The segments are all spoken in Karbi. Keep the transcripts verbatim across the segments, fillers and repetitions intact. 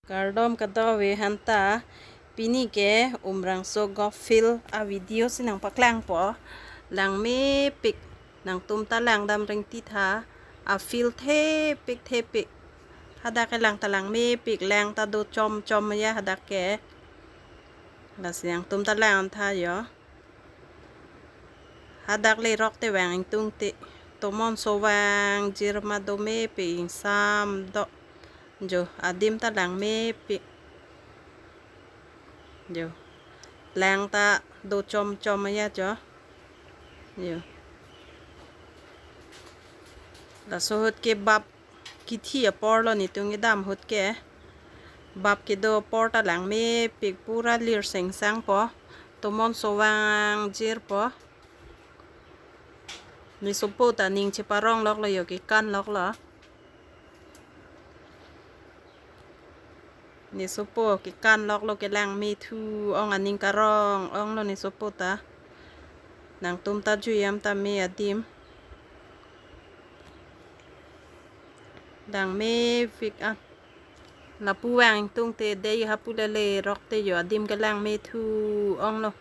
Kardom kadokave, hanta pini ke Umrangso Golf Field a video si nangpaklangpo. Langmepik, nangtum ta langdam ringti tha. A field thepik thepik. Hadak ke lang ta langmepik, lang ta do chom chom ya hadak ke. Lasi nangtum ta lang tha yo. Hadak le rok te vang ingtung te. Tomon so vangjir ma do mepik, ingsam do. Jo, adim ta langmepik. Jo. Lang ta do chom chom ya jo. Jo. Laso ahut ke bap kithi apor lo, netum kedam ahut ke. Bap kedo apor ta langmepik, pura lir sengsangpo. Tomon so vangjirpo. Ne sopo ta aning cheparong loklo yo, kekan loklo. Ne sopo kekan loklo, kelangme thu ong, aning karong onglo ne sopo ta. Nangtum ta jui-am tame adim. Langmepik an. Lapu vang ingtung te dei hapu lele rok te yo, adim kelangme thu onglo.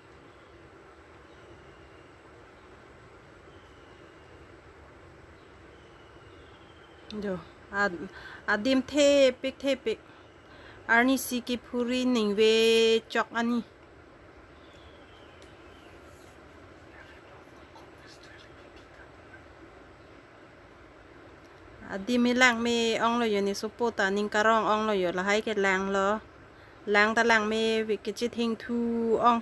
Jo, ad-, adim thepik thepik. Arnisi kiphuri ningve chok ani. Adim kelangme onglo yo, ne sopo ta aning karong onglo yo, lahai kelanglo. Lang ta langmepik, kechithing thu ong.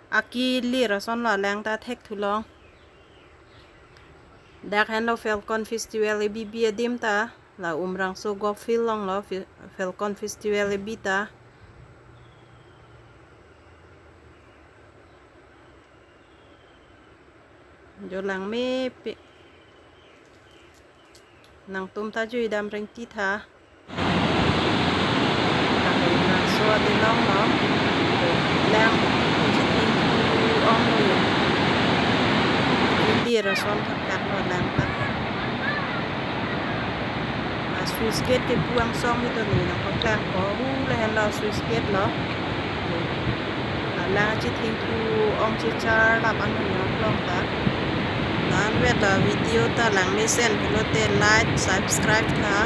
Aki lir ason lo, lang ta thek thu long. Dak henlo Falcon Festival A B B adim ta, la Umrangso Golf Field longlo, Fi-, Falcon Festival A B ta. Jo langmepik. Nangtum ta juidam ringti tha. Lake Umrangso ate longlo. Lang kechithing thu onglo yo. Kilir ason thakthak lo lang ta. A sluice gate kepu angsong hito ne nangpaklangpo, hu lahenlo sluice gate lo. Alang chithing thu ong chechar lap an nangpaklangpo ta. Nang vet lo video ta langmesen pulote like, subscribe tha.